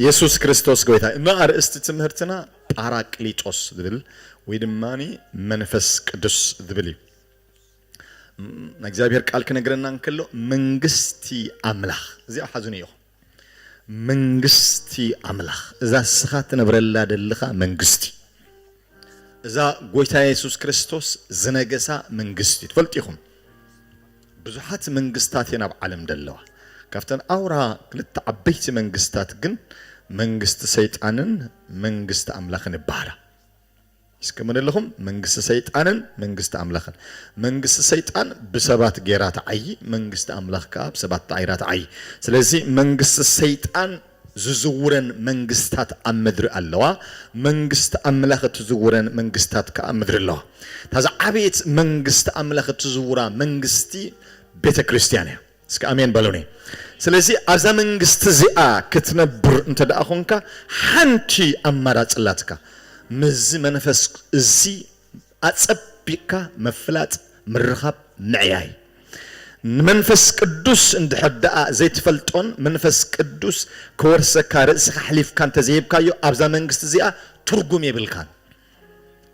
የሱስ ክርስቶስ ጎይታ። እሞ ኣርእስቲ ትምህርትና ጳራቅሊጦስ ዝብል ወይ ድማ መንፈስ ቅዱስ ዝብል እዩ። ናይ እግዚኣብሔር ቃል ክነግረና እንከሎ መንግስቲ ኣምላኽ፣ እዚኣ ሓዙኒ ኢኹም። መንግስቲ ኣምላኽ፣ እዛ እስኻ ትነብረላ ደለኻ መንግስቲ፣ እዛ ጎይታ የሱስ ክርስቶስ ዝነገሳ መንግስቲ ትፈልጡ ኢኹም። ብዙሓት መንግስታት እየን ኣብ ዓለም ደለዋ። ካብተን ኣውራ ክልተ ዓበይቲ መንግስታት ግን መንግስቲ ሰይጣንን መንግስቲ ኣምላኽን ይበሃላ። እስከ ምን ኣለኹም? መንግስቲ ሰይጣንን መንግስቲ ኣምላኽን። መንግስቲ ሰይጣን ብሰባት ጌራ ትዓዪ፣ መንግስቲ ኣምላኽ ከኣ ብሰባት ተዓይራ ትዓዪ። ስለዚ መንግስቲ ሰይጣን ዝዝውረን መንግስታት ኣብ ምድሪ ኣለዋ፣ መንግስቲ ኣምላኽ እትዝውረን መንግስታት ከኣ ኣብ ምድሪ ኣለዋ። እታ ዝዓበየት መንግስቲ ኣምላኽ እትዝውራ መንግስቲ ቤተ ክርስቲያን እያ። እስኪ ኣሜን በሉኒ። ስለዚ ኣብዛ መንግስቲ እዚኣ ክትነብር እንተ ደኣ ኾንካ፣ ሓንቲ ኣማራጺ ኣላትካ። ምስዚ መንፈስ እዚ ኣጸቢቕካ ምፍላጥ፣ ምርኻብ፣ ምዕያይ። ንመንፈስ ቅዱስ እንድሕር ደኣ ዘይትፈልጦን መንፈስ ቅዱስ ክወርሰካ ርእስኻ ኣሕሊፍካ እንተዘይሂብካዮ፣ ኣብዛ መንግስቲ እዚኣ ትርጉም የብልካን።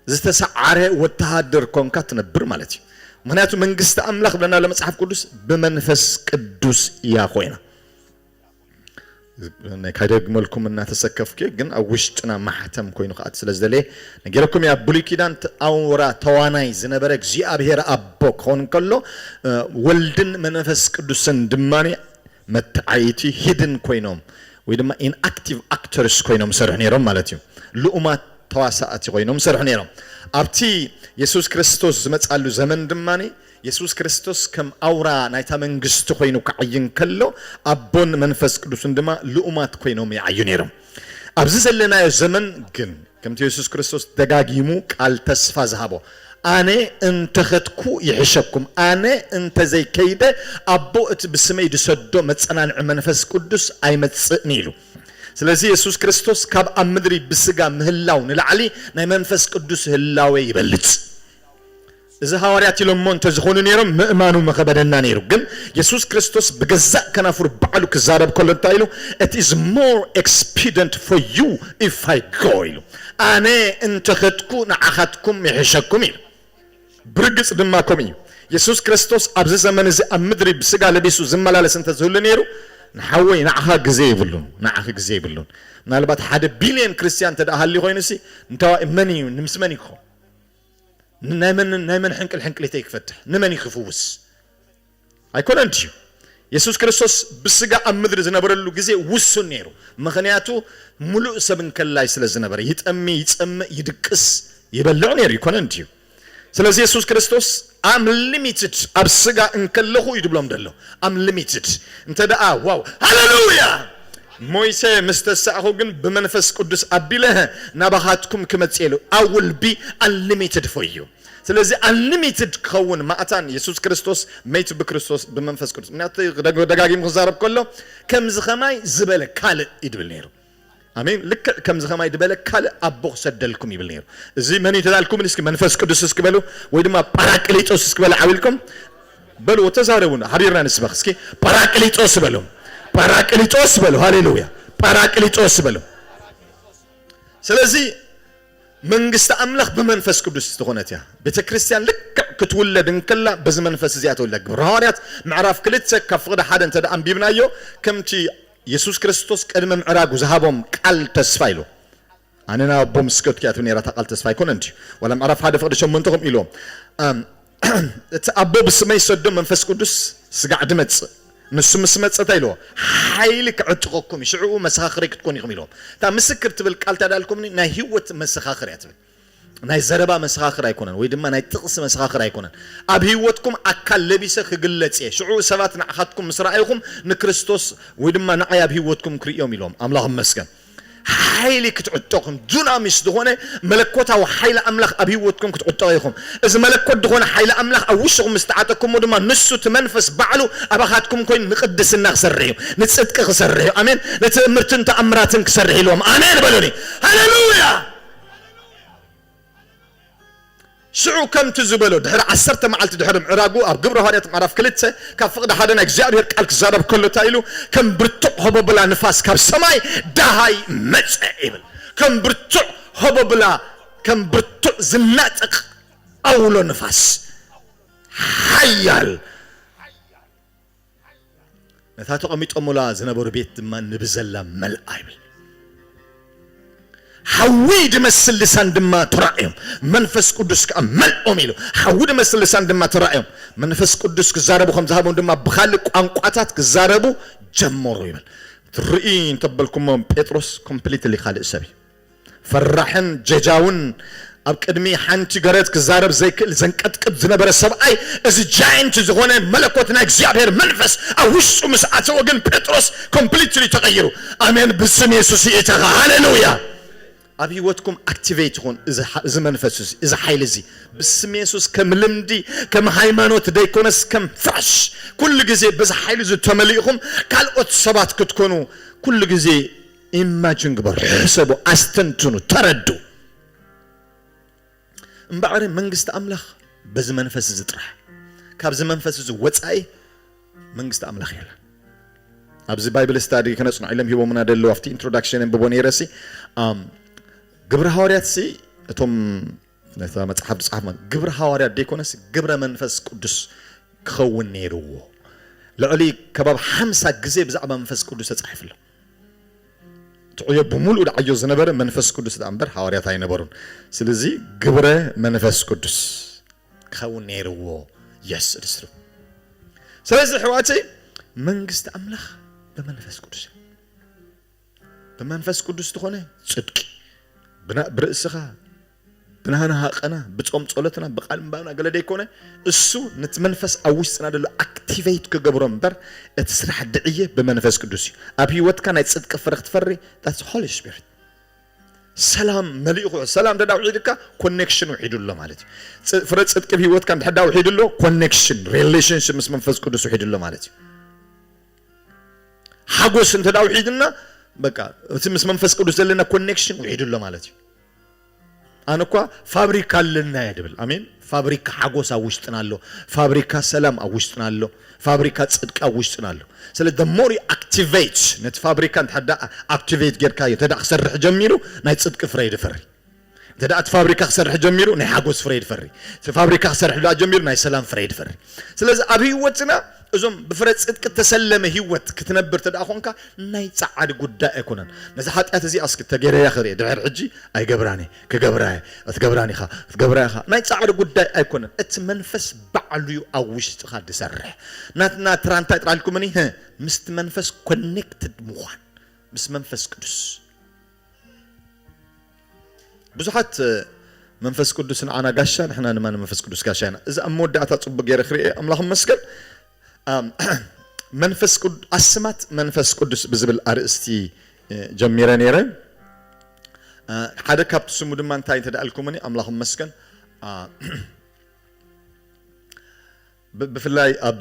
ዝተሰዓረ ወተሃደር ኮንካ ትነብር ማለት እዩ። ምኽንያቱ መንግስቲ ኣምላኽ ብለና ለመጽሓፍ ቅዱስ ብመንፈስ ቅዱስ እያ ኮይና። ናይ ካይደግመልኩም እናተሰከፍኩ ግን ኣብ ውሽጥና ማሕተም ኮይኑ ክኣት ስለ ዝደለየ ነጊረኩም እያ። ኣብ ብሉይ ኪዳን ተ-፣ ኣውራ ተዋናይ ዝነበረ እግዚኣብሔር ኣቦ ክኸውን ከሎ፣ እ፣ ወልድን መንፈስ ቅዱስን ድማ መተዓይቲ ሂድን ኮይኖም ወይ ድማ ኢንኣክቲቭ ኣክተርስ ኮይኖም ሰርሑ ነይሮም ማለት እዩ። ልኡማት ተዋሳእቲ ኮይኖም ሰርሑ ነይሮም። ኣብቲ የሱስ ክርስቶስ ዝመጻሉ ዘመን ድማ የሱስ ክርስቶስ ከም ኣውራ ናይታ መንግስቲ ኮይኑ ክዓይ እንከሎ፣ ኣቦን መንፈስ ቅዱስን ድማ ልኡማት ኮይኖም ይዓዩ ነይሮም። ኣብዚ ዘለናዮ ዘመን ግን ከምቲ የሱስ ክርስቶስ ደጋጊሙ ቃል ተስፋ ዝሃቦ፣ ኣነ እንተኸድኩ ይሕሸኩም፣ ኣነ እንተዘይከይደ ኣቦ እቲ ብስመይ ዝሰዶ መጸናንዒ መንፈስ ቅዱስ ኣይመጽእን ኢሉ። ስለዚ የሱስ ክርስቶስ ካብ ኣብ ምድሪ ብስጋ ምህላው ንላዕሊ ናይ መንፈስ ቅዱስ ህላዌ ይበልጽ። እዚ ሃዋርያት ኢሎሞ እንተዝኾኑ ነይሮም ምእማኑ መኸበደና ነይሩ። ግን የሱስ ክርስቶስ ብገዛእ ከናፍሩ ባዕሉ ክዛረብ ከሎ እንታይ ኢሉ? It is more expedient for you if I go ኢሉ። ኣነ እንተኸድኩ ንዓኻትኩም ይሕሸኩም ኢሉ። ብርግጽ ድማ ከምኡ እዩ። የሱስ ክርስቶስ ኣብዚ ዘመን እዚ ኣብ ምድሪ ብስጋ ለቢሱ ዝመላለስ እንተዝህሉ ነይሩ፣ ንሓወይ ንዓኻ ግዜ የብሉን፣ ንዓኺ ግዜ የብሉን። ምናልባት ሓደ ቢልዮን ክርስትያን እንተ ደኣ ሃልዩ ኮይኑሲ፣ እንተዋኢ መን እዩ? ንምስ መን እዩ ክኸውን? ናይ መን፣ ናይ መን ሕንቅል ሕንቅሊተይ ክፈትሕ? ንመን እዩ ክፍውስ? ኣይኮነን ድዩ? የሱስ ክርስቶስ ብስጋ ኣብ ምድሪ ዝነበረሉ ግዜ ውሱን ነይሩ። ምኽንያቱ ምሉእ ሰብ እንከላይ ስለ ዝነበረ፣ ይጠሚ፣ ይጸምእ፣ ይድቅስ፣ ይበልዕ ነይሩ። ይኮነን ድዩ? ስለዚ የሱስ ክርስቶስ ኣንሊሚትድ ኣብ ስጋ እንከለኹ እዩ ድብሎም ደሎ። ኣንሊሚትድ። እንተ ደኣ፣ ዋው፣ ሃሌሉያ! ሞይሰ ምስ ተሳእኹ ግን ብመንፈስ ቅዱስ ኣቢለ ናባኻትኩም ክመጽእ ኢሉ። I will be unlimited for you። ስለዚ ኣንሊሚትድ ክኸውን ማእታን የሱስ ክርስቶስ መይቱ ብክርስቶስ ብመንፈስ ቅዱስ። ምክንያቱ ደግ-፣ ደጋጊሙ ክዛረብ ከሎ ከምዚ ኸማይ ዝበለ ካልእ እዩ ድብል ነይሩ። ኣሜን። ልክዕ ከምዚ ኸማይ ዝበለ ካልእ ኣቦ ክሰደልኩም ይብል ነይሩ። እዚ መን እዩ ተዳልኩም? እስኪ መንፈስ ቅዱስ እስኪ በሉ፣ ወይ ድማ ጳራቅሊጦስ እስኪ በሉ ዓው ኢልኩም። በልዎ፣ ተዛረቡ፣ ሓቢርና ንስበኽ እስኪ። ጳራቅሊጦስ በሉ፣ ጳራቅሊጦስ በሉ። ሃሌሉያ፣ ጳራቅሊጦስ በሉ። ስለዚ መንግስቲ ኣምላኽ ብመንፈስ ቅዱስ ዝኾነት እያ። ቤተ ክርስቲያን ልክዕ ክትውለድ እንከላ በዚ መንፈስ እዚኣ ትውለድ። ግብረ ሃዋርያት ምዕራፍ ክልተ ካብ ፍቕዲ ሓደ እንተ ደኣ ኣንቢብናዮ፣ ከምቲ የሱስ ክርስቶስ ቅድሚ ምዕራጉ ዝሃቦም ቃል ተስፋ ኢሉ፣ ኣነ ናብ ኣቦ ምስ ከድኩ እያ ትብል ነይራ እታ ቃል ተስፋ። ኣይኮነን ድዩ? ዋላ ምዕራፍ ሓደ ፍቕዲ ሸሞንተ ከምኡ ኢልዎም፣ ኣም፣ እቲ ኣቦ ብስመይ ዝሰዶ መንፈስ ቅዱስ ስጋዕ ድመጽእ፣ ንሱ ምስ መጸ እንታይ ኢልዎ? ሓይሊ ክዕጥቐኩም እዩ፣ ሽዕኡ መሰኻኽረይ ክትኮኑ ኢኹም ኢልዎም። እታ ምስክር ትብል ቃል ታዳልኩምኒ ናይ ህይወት መሰኻኽር እያ ትብል። ናይ ዘረባ መሰኻኽር ኣይኮነን፣ ወይ ድማ ናይ ጥቕሲ መሰኻኽር ኣይኮነን። ኣብ ህይወትኩም ኣካል ለቢሰ ክግለጽ እየ። ሽዑ ሰባት ንዓኻትኩም ምስ ረኣይኹም ንክርስቶስ ወይ ድማ ንዓይ ኣብ ህይወትኩም ክርእዮም ኢልዎም። ኣምላኽ ይመስገን። ሓይሊ ክትዕጠቑም፣ ዱናሚስ ዝኾነ መለኮታዊ ሓይሊ ኣምላኽ ኣብ ህይወትኩም ክትዕጠቑ ኢኹም። እዚ መለኮት ዝኾነ ሓይሊ ኣምላኽ ኣብ ውሽኹም ምስ ተዓጠቅኩሞ ድማ ንሱ እቲ መንፈስ ባዕሉ ኣባኻትኩም ኮይኑ ንቅድስና ክሰርሕ እዩ፣ ንጽድቂ ክሰርሕ እዩ። ኣሜን። ንትእምርትን ተኣምራትን ክሰርሕ ኢልዎም። ኣሜን በሉኒ። ሃሌሉያ። ሽዑ ከምቲ ዝበሎ ድሕሪ ዓሰርተ መዓልቲ ድሕሪ ምዕራጉ ኣብ ግብረ ሃዋርያት ምዕራፍ ክልተ ካብ ፍቕዲ ሓደ ናይ እግዚኣብሔር ቃል ክዛረብ ከሎ እንታይ ኢሉ? ከም ብርቱዕ ሆቦብላ ንፋስ ካብ ሰማይ ደሃይ መጸ ይብል። ከም ብርቱዕ ሆቦብላ፣ ከም ብርቱዕ ዝናጠቕ ኣውሎ ንፋስ ሓያል ነታ ተቐሚጦሙላ ዝነበሩ ቤት ድማ ንብዘላ መልኣ ይብል። ሓዊ ድመስል ልሳን ድማ ተራእዮም፣ መንፈስ ቅዱስ ከኣ መልኦም ኢሉ። ሓዊ ድመስል ልሳን ድማ ተራእዮም፣ መንፈስ ቅዱስ ክዛረቡ ከም ዝሃቦም ድማ ብኻልእ ቋንቋታት ክዛረቡ ጀመሩ ይብል። ትርኢ እንተበልኩሞም ጴጥሮስ ኮምፕሊትሊ ካልእ ሰብ እዩ። ፈራሕን ጀጃውን ኣብ ቅድሚ ሓንቲ ገረድ ክዛረብ ዘይክእል ዘንቀጥቅጥ ዝነበረ ሰብኣይ፣ እዚ ጃይንት ዝኾነ መለኮት ናይ እግዚኣብሔር መንፈስ ኣብ ውሽጡ ምስ ኣተወ ግን ጴጥሮስ ኮምፕሊትሊ ተቐይሩ። ኣሜን። ብስም የሱስ ይእተኻ። ሃሌሉያ። ኣብ ህይወትኩም ኣክቲቬት ይኹን እዚ ሓ- እዚ መንፈስ እዚ፣ እዚ ሓይሊ እዚ። ብስም የሱስ ከም ልምዲ፣ ከም ሃይማኖት ደይኮነስ ከም ፍራሽ ኩሉ ግዜ በዚ ሓይሊ እዚ ተመሊእኹም ካልኦት ሰባት ክትኮኑ ኩሉ ግዜ ኢማጂን ግበሩ፣ ሕሰቡ፣ ኣስተንትኑ፣ ተረዱ። እምበኣር መንግስቲ ኣምላኽ በዚ መንፈስ እዚ ጥራሕ። ካብዚ መንፈስ እዚ ወጻኢ መንግስቲ ኣምላኽ የለን። ኣብዚ ባይብል ስታዲ ከነጽንዖ ኢሎም ሂቦምና ደለዉ ኣብቲ ኢንትሮዳክሽን ኣንብቦ ነይረ ሲ፣ ኣም፣ ግብረ ሃዋርያት ሲ እቶም ነታ መጽሓፍ ዝጸሓፍ ማለት ግብረ ሃዋርያት ደይኮነስ ግብረ መንፈስ ቅዱስ ክኸውን ነይርዎ። ልዕሊ ከባቢ ሓምሳ ግዜ ብዛዕባ መንፈስ ቅዱስ ተጻሒፉ ኣሎ። ትዕዮ ብምሉእ ደዓዮ ዝነበረ መንፈስ ቅዱስ ደኣ እምበር ሃዋርያት ኣይነበሩን። ስለዚ ግብረ መንፈስ ቅዱስ ክኸውን ነይርዎ። የስ እድስሩ። ስለዚ ኣሕዋተይ መንግስቲ ኣምላኽ ብመንፈስ ቅዱስ እያ። ብመንፈስ ቅዱስ ዝኾነ ጽድቂ ብና- ብርእስኻ ብናህና ሃቐና ብጾም ጸሎትና ብቃል ምንባብና ገለ ደይኮነ እሱ ነቲ መንፈስ ኣብ ውሽጥና ዘሎ ኣክቲቬት ክገብሮ እምበር እቲ ስራሕ ድዕየ ብመንፈስ ቅዱስ እዩ። ኣብ ህይወትካ ናይ ጽድቂ ፍረ ክትፈሪ that's Holy Spirit። ሰላም መሊእኹ ሰላም ደዳ ውሒድካ ኮኔክሽን ውሒዱ ኣሎ ማለት እዩ። ጽ- ፍረ ጽድቂ ኣብ ህይወትካ እንድሕር ዳ ውሒዱ ኣሎ ኮኔክሽን ሪሌሽንሽፕ ምስ መንፈስ ቅዱስ ውሒዱ ኣሎ ማለት እዩ። ሓጎስ እንተ ዳ ውሒድና በቃ እቲ ምስ መንፈስ ቅዱስ ዘለና ኮኔክሽን ውሒዱ ኣሎ ማለት እዩ። ኣነ እኳ ፋብሪካ ኣለና እየ ድብል። ኣሜን። ፋብሪካ ሓጎስ ኣብ ውሽጥና ኣሎ። ፋብሪካ ሰላም ኣብ ውሽጥና ኣሎ። ፋብሪካ ጽድቂ ኣብ ውሽጥና ኣሎ። ስለ the more you activate ነቲ ፋብሪካ እንተ ዳ ኣክቲቬት ጌርካዮ እንተ ዳ ክሰርሕ ጀሚሩ ናይ ጽድቂ ፍረ ይድፈሪ። እንተ ደኣ እቲ ፋብሪካ ክሰርሕ ጀሚሩ ናይ ሓጎስ ፍረ ይድፈሪ። እቲ ፋብሪካ ክሰርሕ ደኣ ጀሚሩ ናይ ሰላም ፍረ ይድፈሪ። ስለዚ ኣብ ህይወትና እዞም ብፍረ ጽድቂ እተሰለመ ህይወት ክትነብር እንተ ደኣ ኾንካ ናይ ጸዓድ ጉዳይ ኣይኮነን። ነዚ ሓጢኣት እዚ ኣስኪ ተገይረያ ክርኢ ድሕር ሕጂ ኣይገብራን እየ፣ ክገብራ እየ፣ ክትገብራን ኢኻ፣ ክትገብራ ኢኻ። ናይ ጸዓድ ጉዳይ ኣይኮነን። እቲ መንፈስ ባዕሉ እዩ ኣብ ውሽጥኻ ዝሰርሕ። ናትና ትራ እንታይ ጥራልኩምኒ? ምስቲ መንፈስ ኮኔክትድ ምዃን ምስ መንፈስ ቅዱስ ብዙሓት መንፈስ ቅዱስ ንዓና ጋሻ ንሕና ድማ ንመንፈስ ቅዱስ ጋሻ ኢና። እዚ ኣብ መወዳእታ ጽቡቅ ገይረ ክርእየ ኣምላኽ መስገን መንፈስ ቅዱስ ኣስማት መንፈስ ቅዱስ ብዝብል ኣርእስቲ ጀሚረ ነይረ። ሓደ ካብቲ ስሙ ድማ እንታይ እንተደኣልኩምኒ ኣምላኽ መስገን ብፍላይ ኣብ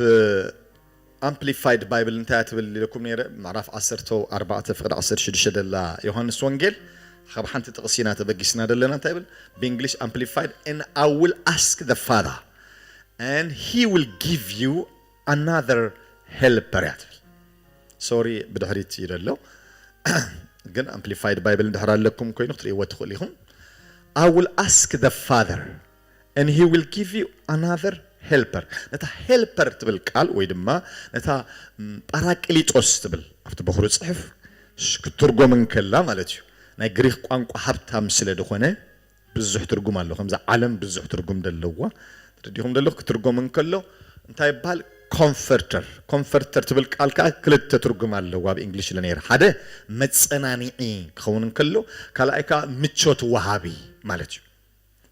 ኣምፕሊፋይድ ባይብል እንታይ ትብል ኢለኩም ነይረ ምዕራፍ ዓሰርተ ኣርባዕተ ፍቅዲ ዓሰርተ ሽዱሽተ ደላ ዮሃንስ ወንጌል ካብ ሓንቲ ጥቕሲ ኢና ተበጊስና ደለና እንታይ ይብል ብእንግሊሽ ኣምፕሊፋይድ and I will ask the father and he will give you another helper እያ ትብል። ሶሪ ብድሕሪት እዩ ደሎ ግን ኣምፕሊፋይድ ባይብል እንድሕር ኣለኩም ኮይኑ ክትርእይዎ ትኽእሉ ኢኹም። I will ask the father and he will give you another helper። ነታ ሄልፐር ትብል ቃል ወይ ድማ ነታ ጳራቅሊጦስ ትብል ኣብቲ በኹሩ ጽሕፍ ክትትርጎም እንከላ ማለት እዩ። ናይ ግሪክ ቋንቋ ሃብታም ስለ ዝኾነ ብዙሕ ትርጉም ኣሎ። ከምዛ ዓለም ብዙሕ ትርጉም ዘለዋ ትርዲኹም ዘለኹ ክትርጎም እንከሎ እንታይ ይበሃል? ኮንፈርተር። ኮንፈርተር ትብል ቃል ከዓ ክልተ ትርጉም ኣለዋ ኣብ እንግሊሽ ለነይር ሓደ መፀናኒዒ ክኸውን እንከሎ ካልኣይ ከዓ ምቾት ወሃቢ ማለት እዩ።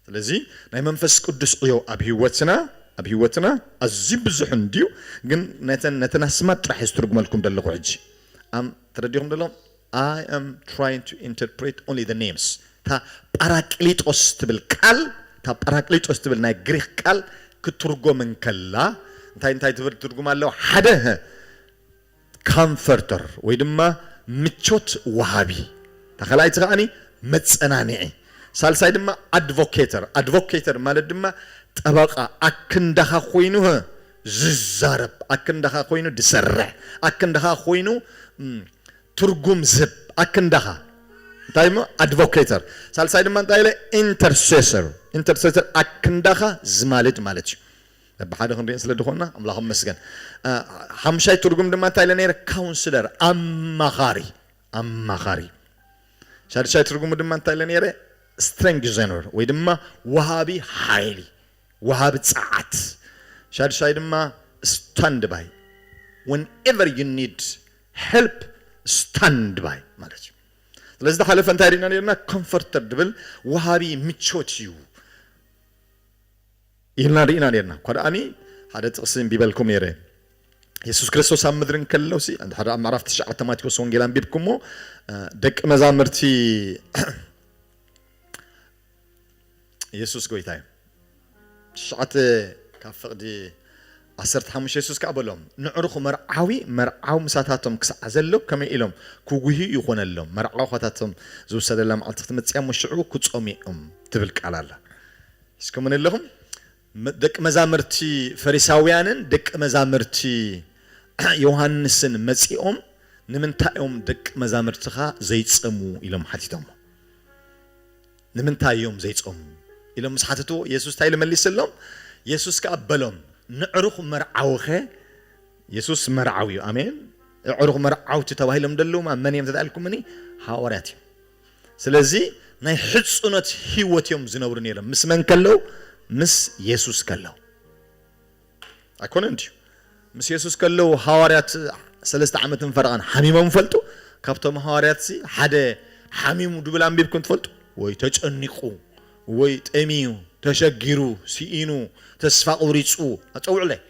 ስለዚ ናይ መንፈስ ቅዱስ ዕዮ ኣብ ህይወትና ኣብ ህይወትና ኣዝዩ ብዙሕ እንድዩ። ግን ነተን ነተን ኣስማት ጥራሕ እየ ዝትርጉመልኩም ዘለኹ ሕጂ ኣም ተረዲኹም ዘለኹም I am trying to interpret only the names እታ ጳራቅሊጦስ ትብል ቃል እታ ጳራቅሊጦስ ትብል ናይ ግሪክ ቃል ክትርጎም እንከላ እንታይ እንታይ ትብል ትርጉም ኣለዋ ሓደ ካምፈርተር ወይ ድማ ምቾት ወሃቢ ተኸላይቲ ከዓኒ መፀናንዒ ሳልሳይ ድማ ኣድቮኬተር። ኣድቮኬተር ማለት ድማ ጠበቃ፣ ኣክንዳኻ ኮይኑ፣ ህ፣ ዝዛረብ፣ ኣክንዳኻ ኮይኑ ዝሰርሕ፣ ኣክንዳኻ ኮይኑ፣ ም፣ ትርጉም ዝህብ፣ ኣክንዳኻ። እንታይ እሞ? ኣድቮኬተር። ሳልሳይ ድማ እንታይ ኢለ? ኢንተርሴሰር። ኢንተርሴሰር ኣክንዳኻ ዝማልድ ማለት እዩ። በብሓደ ክንሪእን ስለ ዝኾንና ኣምላኽ ይመስገን። እ፣ ሓሙሻይ ትርጉም ድማ እንታይ ኢለ ነይረ? ካውንስለር፣ ኣማኻሪ። ኣማኻሪ። ሻድሻይ ትርጉሙ ድማ እንታይ ኢለ ነይረ? ስትሬንግዘነር ወይ ድማ ወሃቢ ሓይሊ፣ ወሃቢ ጸዓት። ሻድሻይ ድማ ስታንድ ባይ። Whenever you need help, stand by ማለት እዩ። ስለዚ ዝሓለፈ እንታይ ርኢና ነርና? ኮምፎርተር ድብል ወሃቢ ምቾት እዩ ኢልና ርኢና ነርና። እኳ ደኣኒ ሓደ ጥቕሲ እንቢበልኩም ነይረ። የሱስ ክርስቶስ ኣብ ምድሪ እንከሎ ሲ፣ ሓደ ኣብ ምዕራፍ ትሽዓተ ማቴዎስ ወንጌል ኣንቢብኩሞ፣ እ፣ ደቂ መዛምርቲ የሱስ ጎይታ እዩ። ትሽዓተ ካብ ፍቕዲ ዓሰርተ ሓሙሽተ የሱስ ከኣ በሎም፣ "ንዕሩኽ መርዓዊ መርዓዊ ምሳታቶም ክሳዕ ዘሎ ከመይ ኢሎም ክጉህዩ ይኾነሎም? መርዓዊ ኻታቶም ዝውሰደላ መዓልቲ ክትመጽእ እያ እሞ ሽዑ ክጾሙ እዮም" ትብል ቃል ኣላ። እስከ ምን ኣለኹም? መ-፣ ደቂ መዛምርቲ ፈሪሳውያንን ደቂ መዛምርቲ ዮሃንስን መጺኦም፣ "ንምንታይ እዮም ደቂ መዛምርትኻ ዘይጸሙ?" ኢሎም ሓቲቶሞ። "ንምንታይ እዮም ዘይጸሙ?" ኢሎም ምስ ሓተትዎ፣ የሱስ እንታይ ኢሉ መሊስሎም? የሱስ ከኣ በሎም፣ "ንዕሩኽ መርዓውኸ?" የሱስ መርዓዊ እዩ። ኣሜን። ኣዕሩኽ መርዓውቲ ተባሂሎም ዘለዉ መን እዮም ተባሂልኩምኒ? ሃዋርያት እዮም። ስለዚ ናይ ሕጽኖት ህይወት እዮም ዝነብሩ ነይሮም። ምስ መን ከለዉ? ምስ የሱስ ከለዉ። ኣይኮነን ድዩ? ምስ የሱስ ከለዉ ሃዋርያት ሰለስተ ዓመትን ፈረቓን ሓሚሞም ይፈልጡ? ካብቶም ሃዋርያትሲ ሓደ ሓሚሙ ድብል ኣንቢብኩም ትፈልጡ? ወይ ተጨኒቑ፣ ወይ ጠሚዩ፣ ተሸጊሩ፣ ስኢኑ፣ ተስፋ ቁሪጹ፣ ኣጸውዑለይ።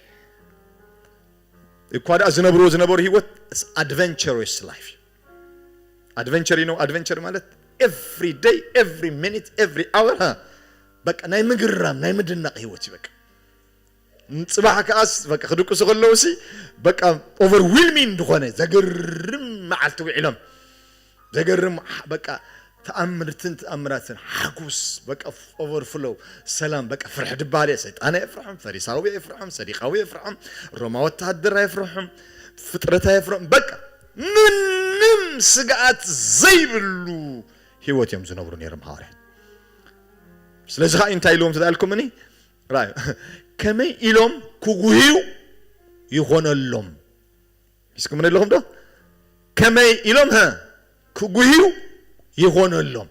እኳ ደኣ ዝነብርዎ ዝነበሩ ህይወት ኣድቨንቸረስ ላይፍ እዩ። ኣድቨንቸር፣ you know፣ ኣድቨንቸር ማለት every day, every minute, every hour፣ ሃ፣ በቃ ናይ ምግራም፣ ናይ ምድናቕ ህይወት እዩ። በቃ ጽባሕ ከኣስ በቃ ክድቅሱ ከለውሲ በቃ ኦቨርዊልሚንግ ዝኾነ ዘገርም መዓልቲ ውዒሎም፣ ዘገርም በቃ ተኣምርትን ተኣምራትን ሓጎስ በቃ ኦቨርፍሎው ሰላም በቃ ፍርሒ ድባል ሰይጣን ኣይፍርሖም፣ ፈሪሳዊ ኣይፍርሖም፣ ሰዲቃዊ ኣይፍርሖም፣ ሮማ ወታሃደር ኣይፍርሖም፣ ፍጥረት ኣይፍርሖም። በቃ ምንም ስግኣት ዘይብሉ ህይወት እዮም ዝነብሩ ነይሮም ሃዋርያት። ስለዚ ከዓ እንታይ ኢልዎም ተዳልኩምኒ? ራእዩ ከመይ ኢሎም ክጉህዩ ይኾነሎም? ሒዝኩም ኣለኹም ዶ? ከመይ ኢሎም፣ ሀ፣ ክጉህዩ ይኾነሎም?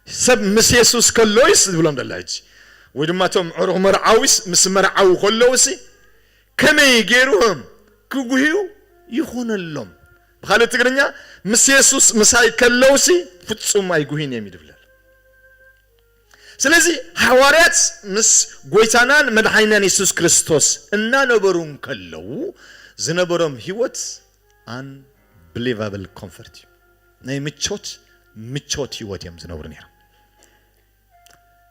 ሰብ ምስ የሱስ ከሎይስ ዝብሎም ደላ ሕጂ፣ ወይ ድማ እቶም ዕሩኽ መርዓዊስ ምስ መርዓዊ ከለውሲ ከመይ ገይሩ፣ ሀ፣ ክጉህዩ ይኾነሎም? ብኻልእ ትግርኛ፣ ምስ የሱስ ምሳይ ከለውሲ ፍጹም ኣይጉህዩን እዮም ይድብለል። ስለዚ ሃዋርያት ምስ ጎይታናን መድሓኒናን የሱስ ክርስቶስ እናነበሩ እንከለዉ ዝነበሮም ህይወት ኣንብሊቨብል ኮምፈርት እዩ። ናይ ምቾት፣ ምቾት ህይወት እዮም ዝነብሩ ነይሮም።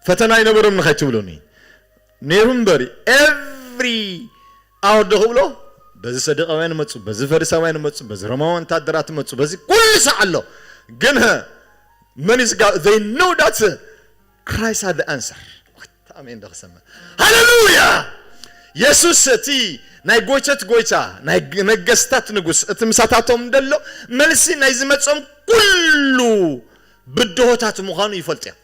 ፈተና ኣይነበሮም ንኸይትብሉኒ። ነይሩ እምበሪ፣ ኤቭሪ ኣወር ዶ ክብሎ፣ በዚ ሰዱቃውያን መጹ፣ በዚ ፈሪሳውያን መጹ፣ በዚ ሮማውያን ወታደራት መጹ፣ በዚ ኩሉ ሳዕ ኣሎ። ግን፣ ሀ፣ መን is God? They know that Christ had the answer. What? ኣሜን ዶ ክሰምዕ? ሃሌሉያ! የሱስ እቲ ናይ ጎይተት ጎይታ፣ ናይ ነገስታት ንጉስ፣ እቲ ምሳታቶም ደሎ መልሲ ናይ ዝመጾም ኩሉ ብድሆታት ምዃኑ ይፈልጡ እዮም።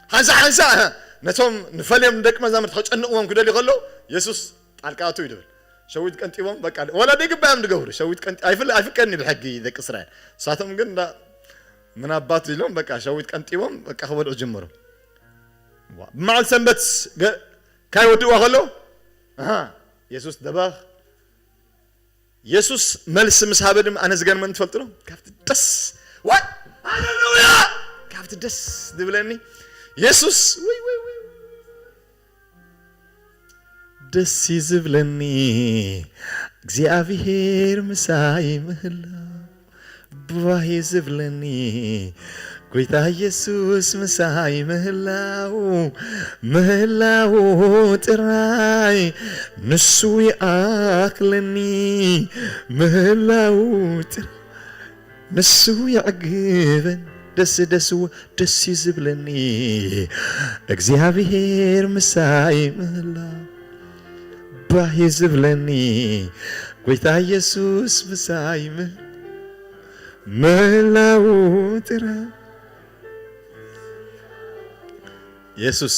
ሓንሳ ሓንሳ፣ ሀ፣ ነቶም ንፈልዮም ደቂ መዛሙርቲ ከጨንቕዎም ክደልዩ ከለዉ፣ የሱስ ጣልቃ ኣቱ እዩ ድብል። ሸዊት ቀንጢቦም፣ በቃ፣ ወላ ደይግባዮም ድገብሩ። ሸዊት ቀንጢ-፣ ኣይፍል-፣ ኣይፍቀድን እዩ ብሕጊ ደቂ እስራኤል። ንሳቶም ግን እንዳ-፣ ምናባት ኢሎም፣ በቃ፣ ሸዊት ቀንጢቦም፣ በቃ፣ ክበልዑ ጀመሩ። ዋ፣ ብመዓልቲ ሰንበት ገ-፣ ካይወድእዋ ከለዉ፣ ኣሃ፣ የሱስ ደበኽ። የሱስ መልሲ ምስ ሃበ ድማ ኣነ ዝገርመኒ ትፈልጡ ዶ? ካብቲ ደስ፣ ዋይ፣ ሃሌሉያ! ካብቲ ደስ ዝብለኒ የሱስ፣ ውይ፣ ውይ፣ ውይ። ደስ እዩ ዝብለኒ እግዚኣብሄር ምሳይ ምህላው፣ ባህ እዩ ዝብለኒ ጎይታ የሱስ ምሳይ ምህላው፣ ምህላው ጥራይ ንሱ ይኣኽለኒ፣ ምህላው ጥራይ ንሱ የዕግበን። ደስ ደስ ደስ እዩ ዝብለኒ እግዚኣብሔር ምሳይ ምህላ ባህ እዩ ዝብለኒ ጎይታ ኢየሱስ ምሳይ ምህላው ጥራ ኢየሱስ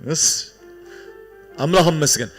ምስ ኣምላኽ መስገን